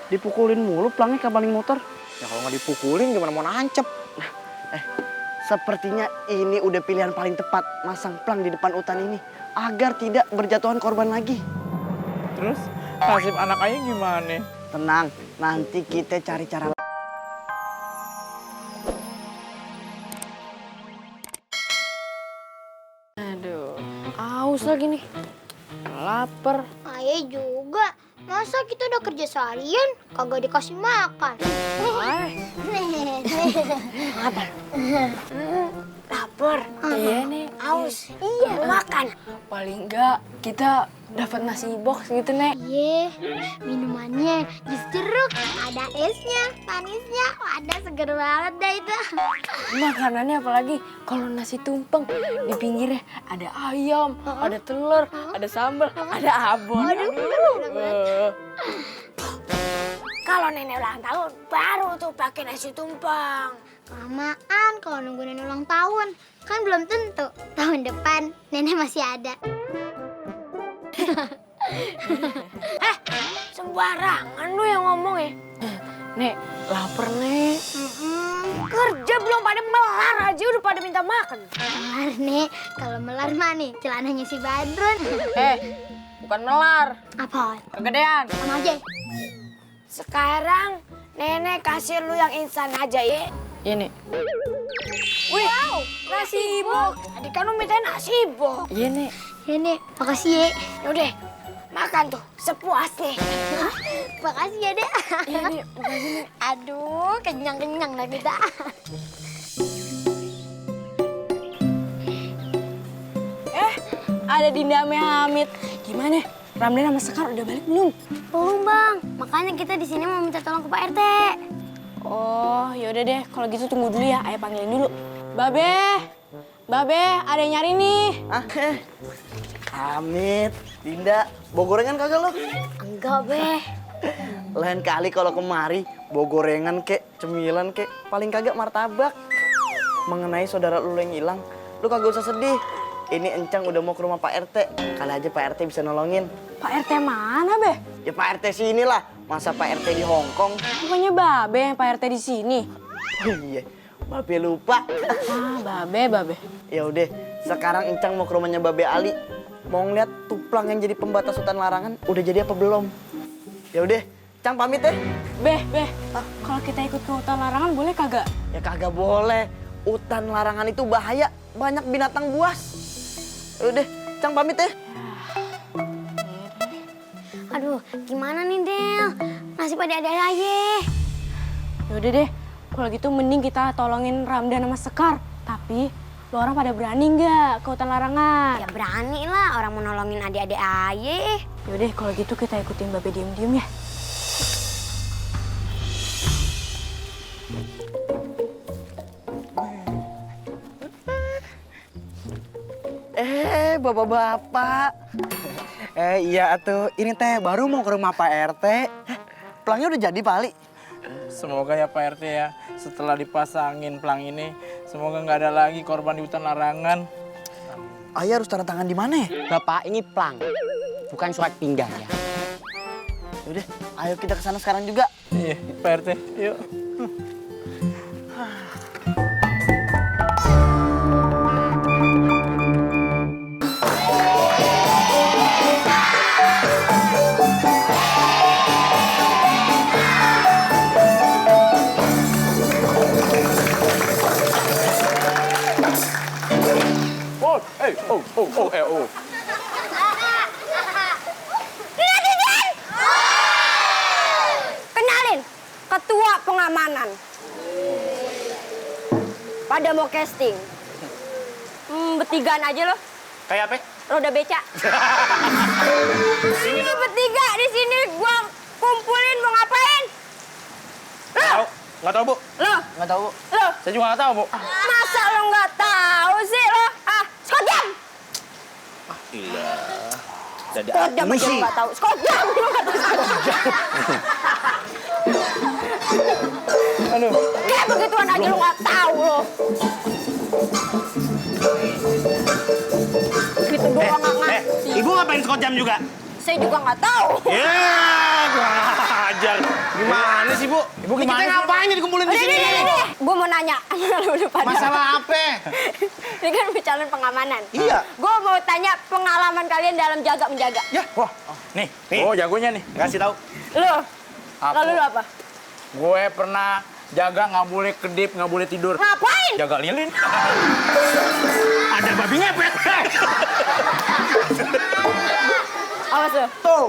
Dipukulin mulu pelangnya kabaling motor. Ya kalau nggak dipukulin gimana mau nancep? Sepertinya ini udah pilihan paling tepat masang plang di depan hutan ini agar tidak berjatuhan korban lagi. Terus nasib anak ayah gimana? Tenang, nanti kita cari cara. Aduh, aus lagi nih. Lapar. Ayah juga. Masa kita udah kerja seharian kagak dikasih makan? Lapar. Iya nih, aus. Iya, makan. Paling enggak kita dapat nasi box gitu, Nek. Iya, minumannya jus jeruk, ada esnya, manisnya, ada seger banget dah itu. Makanannya apalagi kalau nasi tumpeng di pinggirnya ada ayam, ada telur, ada sambal, ada abon. Aduh, enak banget. Kalau nenek ulang tahun, baru tuh pakai nasi tumpeng. Kelamaan kalau nunggu nenek ulang tahun. Kan belum tentu tahun depan nenek masih ada. Sembarangan lu yang ngomong ya. Nek, lapar, Nek. Kerja belum pada melar aja udah pada minta makan. Melar nih, kalau melar mah nih celananya si Badrun. Bukan melar, Apa? kegedean. Sama aja. Sekarang nenek kasih lu yang instan aja ya. Iya, Nek. Wih, nasi box. Tadi kan lu minta nasi box. Iya, Nek. Ya nih, makasih ya. Yaudah, makan tuh sepuasnya. Makasih ya deh. Iya, Nek. Makasih, Nek. Aduh, kenyang-kenyang lah kita. Ada Dinda sama Hamid. Gimana? Ramdan sama Sekar udah balik belum? Belum bang, makanya kita di sini mau minta tolong ke Pak RT. Oh, yaudah deh. Kalau gitu tunggu dulu ya. Ayah panggilin dulu. Babe! Babe, ada yang nyari nih. Hamid, Dinda, bawa gorengan kagak lo? Enggak beh. Lain kali kalau kemari, bawa gorengan kek, cemilan kek, paling kagak martabak. Mengenai saudara lu yang hilang, lu kagak usah sedih. Ini Encang udah mau ke rumah Pak RT. Kali aja Pak RT bisa nolongin. Pak RT mana, Be? Ya Pak RT sini lah. Masa Pak RT di Hong Kong? Bukannya Babe yang Pak RT di sini. Oh iya, Babe lupa. Babe. Ya udah, sekarang Encang mau ke rumahnya Babe Ali. Mau ngeliat tuplang yang jadi pembatas hutan larangan udah jadi apa belum? Ya udah, Cang pamit ya. Be. Kalau kita ikut ke hutan larangan boleh kagak? Ya kagak boleh. Hutan larangan itu bahaya, banyak binatang buas. Ya udah, Cang pamit ya. Aduh, gimana nih Del? Nasib adik-adik aja. Yaudah deh. Kalau gitu mending kita tolongin Ramdan sama Sekar. Tapi lo orang pada berani nggak ke hutan larangan? Ya berani lah, orang mau nolongin adik-adik aja. Yaudah kalau gitu kita ikutin Babe diem-diem ya. Bapak-bapak. Iya tuh, ini teh baru mau ke rumah Pak RT. Pelangnya udah jadi, Pak Ali? Semoga ya Pak RT ya, setelah dipasangin pelang ini, semoga nggak ada lagi korban di hutan larangan. Ayah harus tanda tangan di mana ya? Bapak, ini plang, bukan surat pindah ya. Udah, ayo kita ke sana sekarang juga. Iya, Pak RT, yuk. Oh. Kenalin, ketua pengamanan. Pada mau casting. Bertigaan aja loh. Kayak apa? Roda beca. Ini bertiga di sini gua kumpulin mau ngapain? Tahu? Nggak tahu, Bu. Lo, Nggak tahu. lo. Saya juga nggak tahu, Bu. Masa lo nggak tahu sih lo? Skotjam. Iya. Jadi Skotjam aja lo nggak tahu. Skotjam lo nggak tahu. Aduh. Kayak begituan aja lo nggak tahu lo. Gitu doang nggak ngerti. Ibu ngapain skot jam juga? saya juga nggak tahu. Ya, kurang ajar. Gimana sih, Bu? Ibu gimana Kita sih, ngapain dikumpulin di sini? Gue mau nanya. Lu pada. Masalah apa? Ini kan bicara pengamanan. Iya. Gue mau tanya pengalaman kalian dalam jaga-menjaga. Ya, Wah, nih. Nih. Oh, jagonya nih. kasih tahu. Lu? Aku. Lalu lu apa? Gue pernah jaga nggak boleh kedip, nggak boleh tidur. Ngapain? Jaga lilin. Ada babi ngepet. Awas lu. Tuh,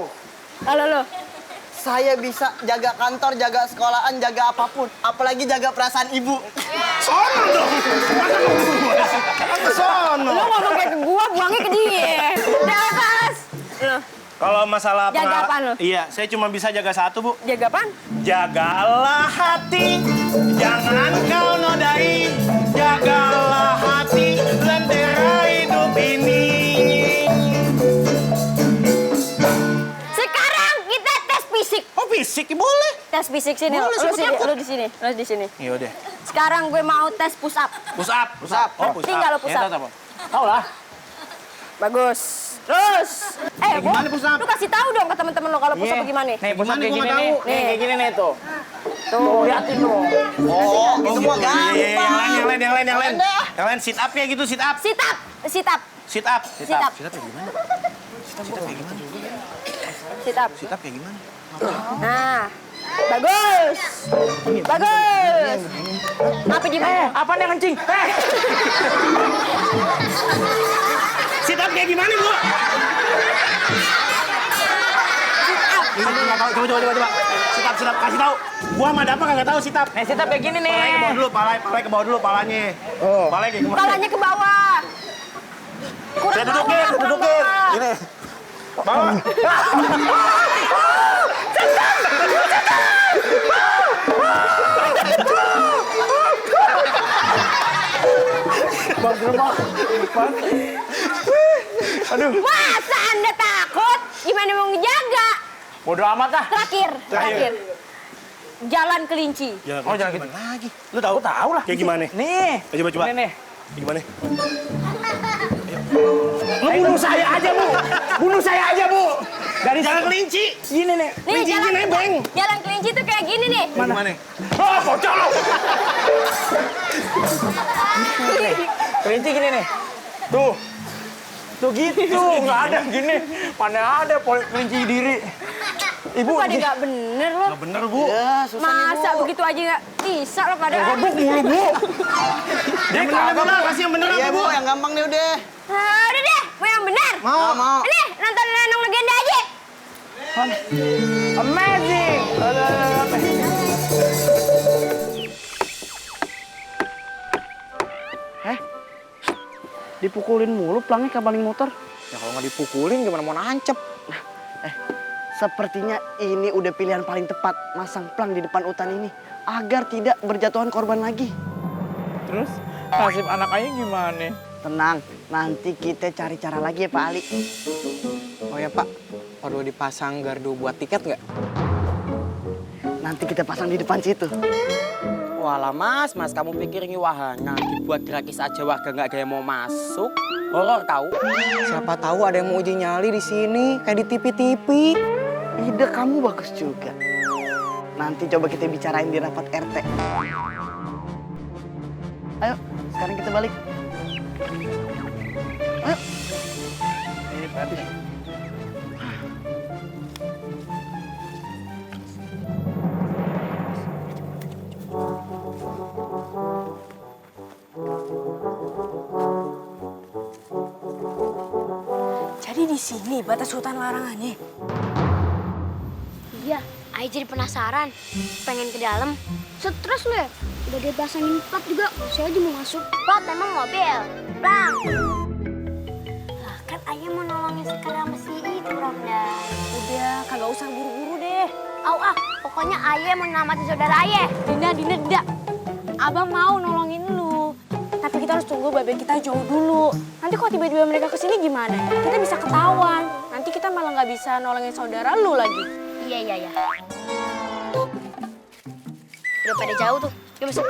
Lalu lu? saya bisa jaga kantor, jaga sekolahan, jaga apapun. Apalagi jaga perasaan ibu. Sono dong. Masa mau gua sih? Ke sono. Lu ngomong kayak ke gua, buangnya ke dia. Udah awas. Lu? Kalau masalah Jaga apaan lu? Iya, saya cuma bisa jaga satu, Bu. Jaga apaan? Jagalah hati, jangan kau nodai. Jagalah hati, lentera hidup ini. Sekarang kita tes fisik. Oh, fisik boleh. Tes fisik sini. Boleh, Lu siapa sini, takut? lu di sini. Lu di sini. Iya udah. Sekarang gue mau tes push up. Push up, push up. Oh, push up. Tinggal lu push Ya, up. tahu, tahu. Tahu lah. Bagus. Terus. gimana push up? Lu kasih tahu dong ke temen-temen lu kalau push up gimana. Nih, pusat Gimana, kayak gua gini nggak nih. tahu. Nih, kayak gini nih tuh. Tuh, liatin dong. Oh, itu mah Iya, gampang. yang lain. Yang lain sit up ya gitu, sit up. Sit up. Sit up. Sit up. Sit up. Sit up kayak gimana? Sit up kayak gimana? Sit up. Sit up kayak gimana? Nah. Bagus. Bagus. Apa di mana? Apa nih kencing? Sit up kayak gimana, Bu? Coba. Sit up, kasih tahu. Gua sama Dapa kagak tahu sit up. Nih, sit up kayak gini nih. Palanya ke bawah dulu, palanya ke bawah dulu, palanya. Oh. Palanya kayak gimana? Kepalanya ke bawah. Saya Kurang bawah, kurang dudukin. bawah. Gini. Bawah. Masa Anda takut? Gimana mau ngejaga? Bodoh amat dah. Terakhir. Jalan kelinci. Ya, Oh, jangan gitu. lagi. Lu tahu? Tahu lah. Kayak gimana? Nih. Coba. Ini nih. Kayak gimana? Lu bunuh saya aja, Bu. Bunuh saya aja, Bu. Dari Jangan kelinci. gini nih. Nih jalan nebeng. Jalan kelinci tuh kayak gini nih. Mana? Gimana? Oh, bocor lu. Kelinci gini nih. Tuh. Tuh gitu, nggak ada gini. Mana ada kelinci diri. Ibu, Pada nggak bener lo. Nggak bener, Bu. Ya, susah nih, Masa Bu. begitu aja nggak bisa lo pada. gebuk mulu, Bu. Yang bener, kasih yang bener Iya, apa, Bu, Bu? yang gampang nih udah. Udah deh, mau yang benar. Mau. Ini nonton Lenong Legenda aja. Amazing. Dipukulin mulu pelangnya kabaling motor. Ya kalau nggak dipukulin gimana mau nancep? Sepertinya ini udah pilihan paling tepat masang plang di depan hutan ini agar tidak berjatuhan korban lagi. Terus nasib anak ayah gimana? Tenang, nanti kita cari cara lagi ya Pak Ali. Oh ya Pak, perlu dipasang gardu buat tiket nggak? Nanti kita pasang di depan situ. Walah mas, kamu pikir ini wahana dibuat gratis aja warga nggak ada yang mau masuk? Horor tahu? Siapa tahu ada yang mau uji nyali di sini kayak di TV-TV. Ide kamu bagus juga. Nanti coba kita bicarain di rapat RT. Ayo, sekarang kita balik. Ayo. Ini berarti. Jadi di sini batas hutan larangannya. Iya, Ayah jadi penasaran. Pengen ke dalam. Stres lu ya? Udah dia pasangin plat juga, saya aja mau masuk. Plat emang mobil. Bang. Lah kan Ayah mau nolongin Sekar sama si itu, Ramda. Udah, kagak usah buru-buru deh. Pokoknya Ayah mau nyelamatin saudara Ayah. Dinda. Abang mau nolongin lu. Tapi kita harus tunggu babe kita jauh dulu. Nanti kalau tiba-tiba mereka kesini gimana? Kita bisa ketahuan. Nanti kita malah nggak bisa nolongin saudara lu lagi. Iya. Udah pada jauh tuh. Yuk masuk.